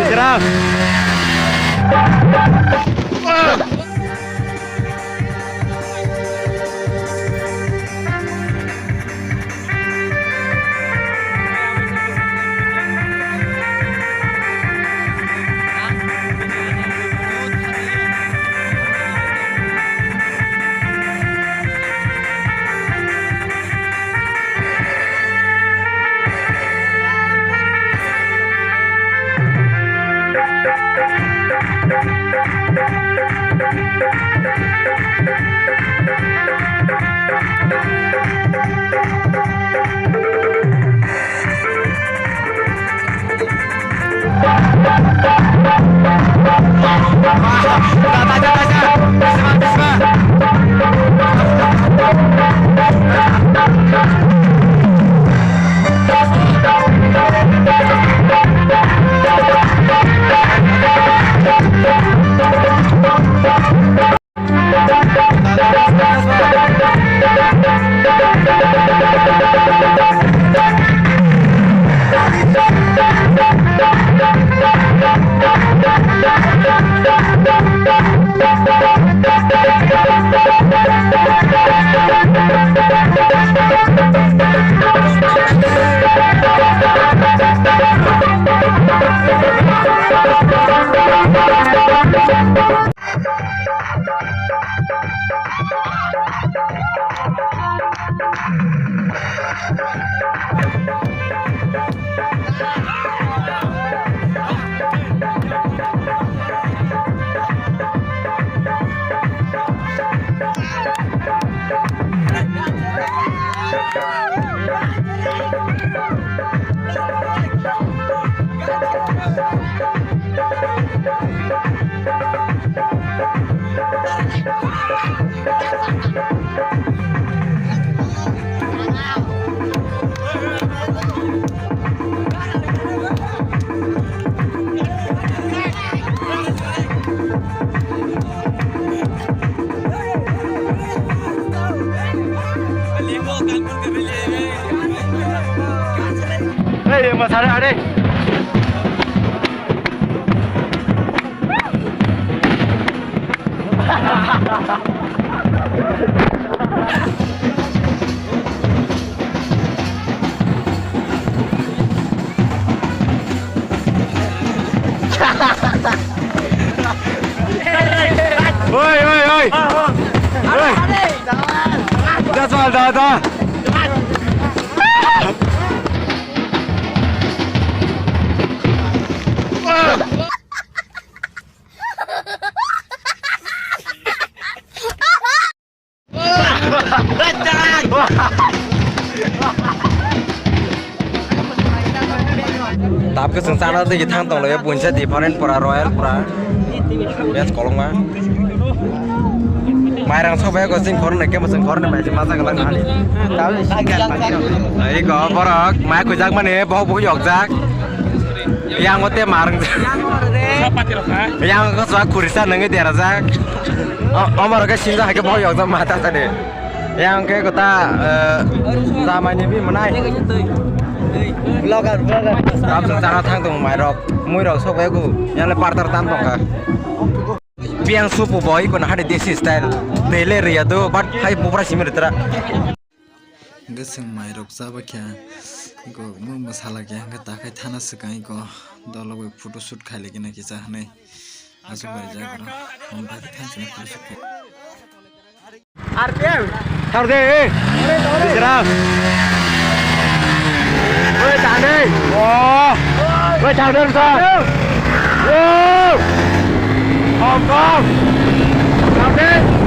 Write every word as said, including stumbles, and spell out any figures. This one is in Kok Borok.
Gerang. Hey, masara are. Oi, oi, oi. Oi. Da, da, da, da. Tabuk chwng chana twi thang tong laio, buinsa different pura, royal pura. Best kolokma. Mairang sok bai ko chwng khoroknwi khe bo chwng khoroknwi bai se masa kwlak nani. Iko borok mai khujak mani bohok bohok yokjak. Yang o te marang. Yang o koswa khurisa nangwi derajak. O, omorok khe sinjak hai khe bohok yokjak mata sani. Yang khe kota, eh, jamai ni bi manai. Vlogger, vlogger. Tam sa chana thang tong mai rok, mui rok sok bai gu. Yang le partar tam tong kha. Piang supu boy kono hade desi style. Dele riya do, but hai bubra simir tra. Hingke chwng mairok chaba khe, iko mungma sala khe hingke takhai thana swkang iko dolo bai photoshoot khailai khe naki cha hinwi aswk bai jak oro. Hom bai khe thansa photoshoot khai. R P M. Thar de, eh. Bisram. Oi, thang de. Oh. Oi, thang de, sa. Oh. Kom, kom. Thang de.